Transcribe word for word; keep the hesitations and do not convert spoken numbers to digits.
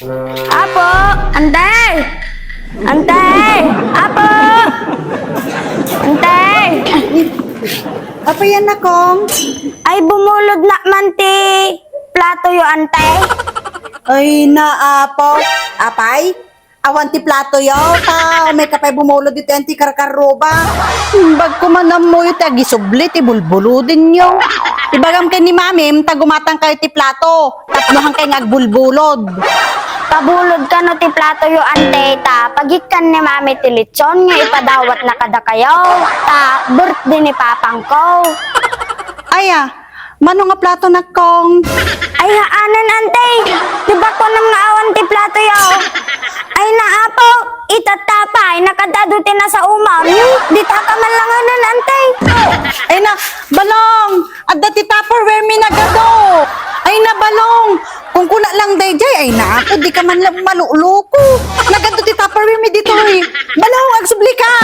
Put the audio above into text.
Apo! Ante! Ante! Apo! Ante! Apay a, Kong? Ay, bumulod na man ti platoyo, Ante. Ay, naapo. Apay? Awan ti platoyo, ta umay ka pay bumulod iti anti karkarruba. Imbag ko man ammoyo ti agisubli ti bulbulodenyo. Ibagam ken ni Mamim, ta gumatangkayo ti plato. Tapno hankay nga agbulbulod. Pabulod kano ti platoyo, Ante, ta pagikkan ni Mami ti litson nga ipadawatna kadakayo, ta birthday ni Papangko. Aya, mano nga plato, Kong? Ay, haanen, Ante. Di ba kunam nga awan ti platoyo? Ay, naapo, itatta pay, nakadado ti nasaoman. Di ta ka man lang anen, Ante. Ay na, Balong, adda ti Tupperware mi nagado. Ay na, Balong, kunkuna lang daydiay, ay naapo, di ka man lang maluluko. Nagado ti Tupperware mi ditoy. Balong, agsubli ka.